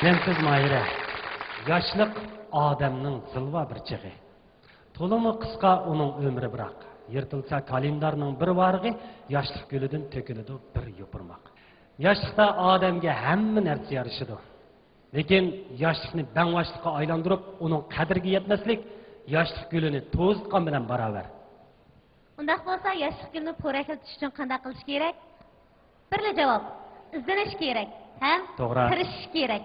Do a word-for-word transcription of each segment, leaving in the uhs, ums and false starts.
سەنسىز ماھىرە، ياشلىق ئادەمنىڭ زىلۋا بىر چېغى. تولىمۇ قىسقا ئۇنىڭ ئۆمرى بىراق، يىرتىلسا كالېندارنىڭ بىر ۋارىقى، ياشلىق گۈلىدىن تۆكۈلىدۇ بىر يوپۇرماق. ياشلىقتا ئادەمگە ھەممە نەرسە يارىشىدۇ. لېكىن ياشلىقنى بەڭۋاشلىققا ئايلاندۇرۇپ، ئۇنىڭ قەدرىگە يەتمەسلىك ياشلىق گۈلىنى توزۇتقان بىلەن باراۋەر. ئۇنداق بولسا، ياشلىق گۈلنى پورەكلىتىش ئۈچۈن قانداق قىلىش كېرەك؟ بىرلا جاۋاب، ئىزدىنىش كېرەك ھەم توغرا. تىرىشىش كېرەك.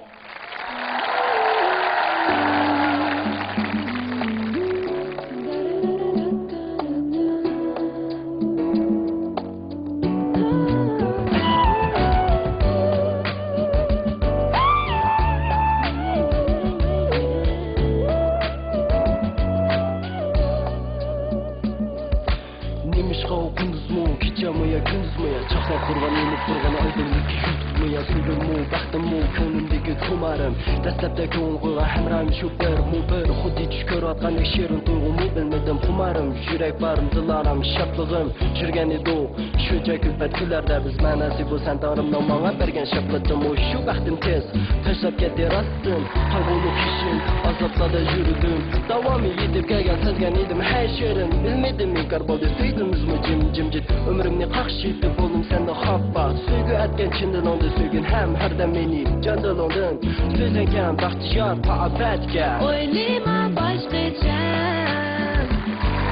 نېمىشقا ئۇ كۈندۈزمۇ، كېچەمۇ يا كۈندۈزمۇ يا، چاقناپ تۇرغان، يېنىپ تۇرغان ئايدىڭلىكى يۇلتۇزمۇ يا، سۆيگۈممۇ، بەختىممۇ، كۆڭلۈمدىكى خۇمارىم. دەسلەپتە كۆڭۈل قويغان ھەمراھىم شۇ بىرمۇ بىر، خۇددى چۈش كۆرۈۋاتقاندەك شېرىن تۇيغۇمۇ، بىلمىدىم خۇمارىم، يۈرەك بارىم، دىلارام، شادلىقىم، يۈرگەن ئىدۇق شۇنچە كۈلپەت كۈنلەردە بىز، مەناسى بۇ سەن تەڭرىمنىڭ ماڭا بەرگەن شەپقىتىمۇ، شۇ بەختىم تېز تاشلاپ كەتتى راستتىن، قايغۇلۇق كېشىم، ئازابلاردا يۈردۈم، داۋامى يېتىپ كەلگەن سەزگەن ئىدىم ھەشىرىم، بىلمىدىم ئىنكار بولدى سۆيدىڭىزمۇ جىم جىمجىت، ئۆمرۈمنى قاقشىتىپ بولدۇم سەندىن خاپا، سۆيگۈ ئەتكەن چىن دىلىڭدىن سۆيگىن ھەم ھەردەم مېنى جان دىلىڭدىن، سۆزۈڭكەن بەختىيار پائابەتكە. ئويلىما باشقىچە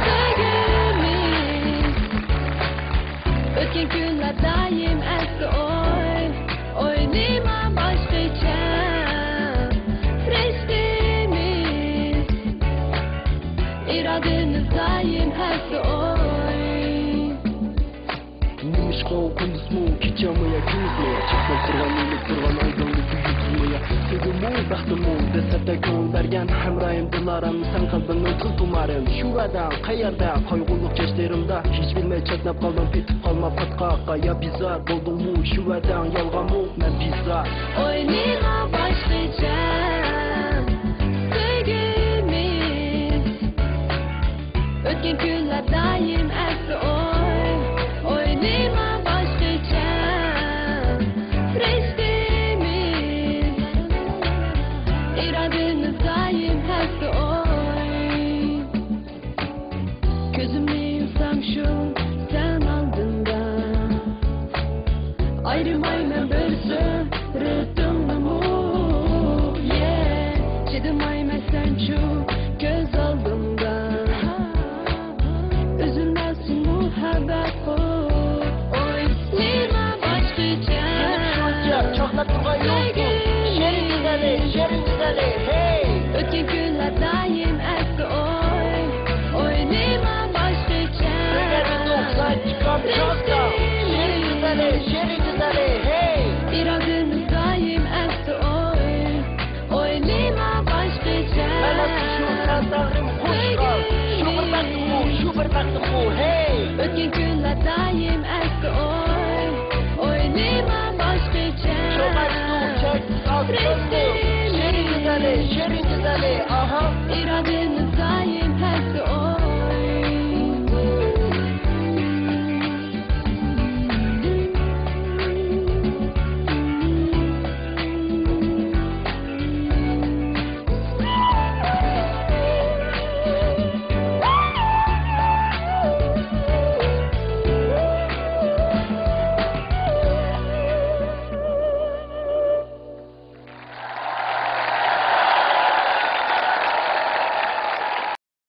سۆيگۈمىز، ئۆتكەن كۈنلەر دائىم ئەستە ئوي. ئويلىما باشقىچە رىشتىمىز، ئىرادىمىز دائىم پەستە ئوي. نېمىشقا ئۇ كۈندۈزمۇ، كېچەمۇ يا كۈندۈزمۇ يا، چاقناپ تۇرغان، يېنىپ تۇرغان ئايدىڭلىكى يۇلتۇزمۇ يا، سۆيگۈمۇ، بەختىمۇ، دەسلەپتە كۆڭۈل بەرگەن ھەمراھىم دىلارام، سەن قەلبىمنىڭ تىل تۇمارىم. شۇ ۋەدەڭ قەيەردە؟ قايغۇلۇق كەچلىرىمدە ھېچ بىلمەي چەتنەپ قالدىم، پېتىپ قالما پاتقاققا يا بىزار بولدۇڭمۇ؟ شۇ ۋەدەڭ يالغانمۇ؟ مەن بىزار. ئويلىما باشقىچە سۆيگۈمىز، ئۆتكەن كۈنلەر دائىم ئەستە ئوي. ئويلىما باشقىچە رىشتىمىز، ئىرادىمىز دائىم پەستە ئوي. كۆزۈمنى يۇمسام شۇ سەن ئالدىمدا، ئايرىمايمەن بىر سۈرىتىڭنىمۇ، yeah. چىدىمايمەن سەنچۇ كۆز ئالدىمدا، ئۈزۈلمەس مۇھەببەت قۇت. ئويلىما باشقىچە، يېنىپ شۇنچە چاقناپ تۇرغان يۇلتۇز، شېرىن گۈزەلى، شېرىن گۈزەلى، ھەي! ئۆتكەن كۈنلەر دائىم ئەستە ئوي. ئويلىما باشقىچە، سۆيگەن ئىدۇق سان چىقام چاغدا، شېرىن گۈزەلى، شېرىن گۈزەلى، ھەي! ئىرادىمىز دائىم ئەستە ئوي. ئويلىما باشقىچە، مەنە شۇ سەن تەڭرىم قوشقان، شۇ بىر بەختىمغۇ، شۇ بىر بەختىمغۇ، ھەي! ئۆتكەن كۈنلەر دائىم ئەستە ئوي. ئويلىما باشقىچە، شۇ بەختىمغۇ، چەكسىز ئاستىمغۇ، شېرىن گۈزەلى، شېرىن گۈزەلى، ئاھا! ئىرادىمىز دائىم پەستە